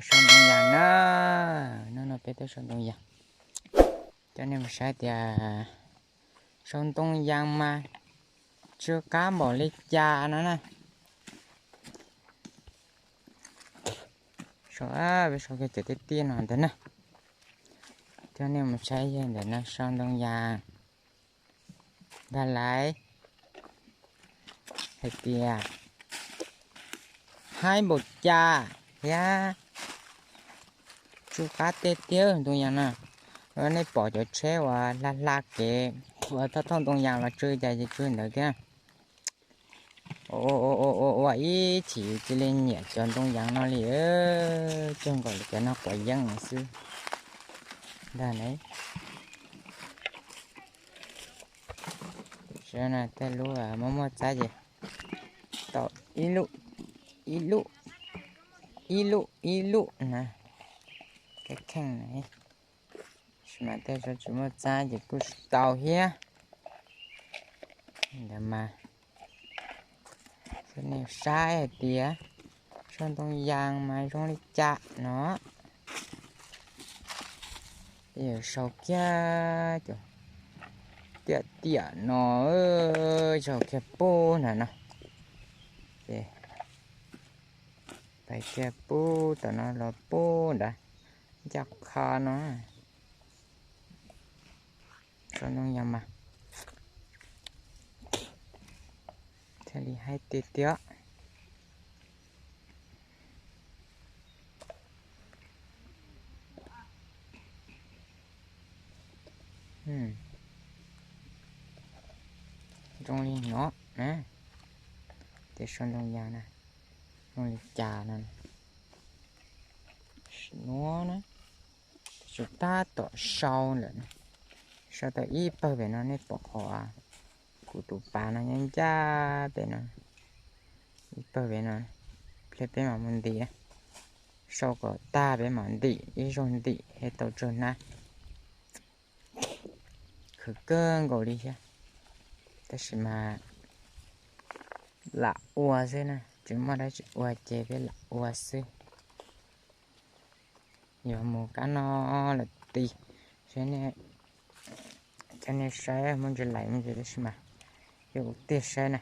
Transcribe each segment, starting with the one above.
Sau ntoo yas na, hnub no peb tuaj sau ntoo yas. Coj nej mus saib tias sau ntoo yas mas tsw qab npaum li cas no na. Sau, peb sau kiag cov tiaj tiaj no ntawd na. Coj nej mus saib yog ntawm no sau ntoo yas ntag lauj. Hais tias haib npaum cas thiab tsw qab tiag tiag ntoo yas na. Nej pom cov tsheb uas hla hla kev uas thauj thauj ntoo yas los tsw cas ces tsw ntawd thiab. Ua ib chim cia li nyiam cov ntoo yas no li, cog nkaus li cov no quav yeeb no xwb ntag ne. Tej lub muaj muaj txab ces tau ib lub, ib lub, ib lub ib lub na, kheej kheej na. Tab sis mas tej zaum tsis muaj txab ces kuj tsis tau thiab. Ntawd mas nej saib hais tias sau ntoo yas mas zoo li cas no. Yuav sau kiag cov tiaj tiaj no, sau kiag pub ntawm no, ces pais kiag pub tom no los pub ntawd, ncaj qha no. Sau ntoo yas mas thiaj li haib tiag tiag. Zoo li no na, ces sau ntoo yas na, zoo li cas no, sim nuav na, tsis tab tom sau lawm na. Sau tau ib pawg pem no, nej pom qhov kuv tus pas no nyob ncaj pem no, ib pawg pem no, pliag peb mam mus ntim, sau kom tag peb mam ntim ib zaug ntim es tau tsawg hnab. Khwv kawg nkaus li thiab, tab sis mas lam ua xwb na, tsis muaj dab tsi ua ces peb lam ua xwb. Yuav mus kab no lawm tiag, coj nej saib muaj ntsis laim me ntsis tab sis mas yuav ua tiag saib na.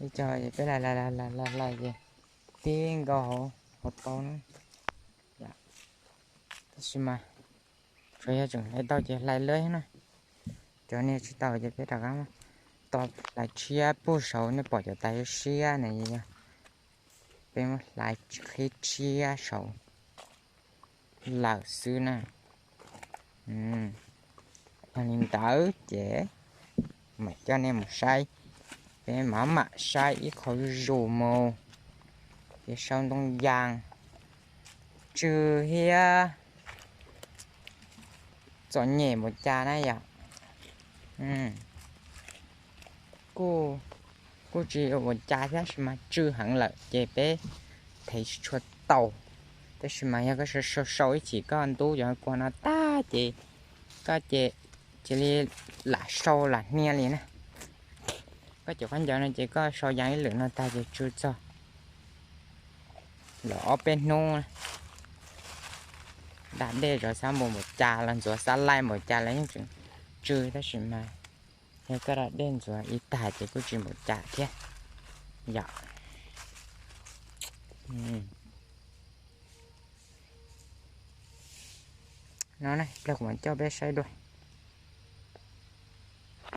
Ib co ces peb laim laim laim laim laim ces tib nkaus hauv tau na. Tab sis mas tsuas yog tseem hlais tau ces hlais lawm na. Cov niag tsis tau ces peb rov qab tos hlais tshiab pug saud, nej pom cov tais siab na, yog peb muab hlais qhib tshiab saud lawm xwb na. Yog li ntawd ces mam coj nej mus saib, peb mam mam saib ib qho zuj zus mus, ces sau ntoo yas tsw thiab txom nyem npaum cas na yom. Kuj tsis ua cas thiab, tab sis mas tsw heev lawm ces peb thev tsis tshua tau. Tab sis mas yog koj sau sau ib chim koj ntub cov kua no tag ces koj ces cia li lam sau lam hnia li na. Koj cov khaub ncaws no ces koj sau yas ib lwm no tag ces tsw txog lawm ob peb hnub. Da dej zov xab npua npaum cas los ntxuav xab laij npaum cas los yeej tseem tsw, tab sis mas yog koj da dej ntxuav ib tag ces kuj tsis npaum cas thiab yom. No na, ib pliag kuv mam coj peb saib dua.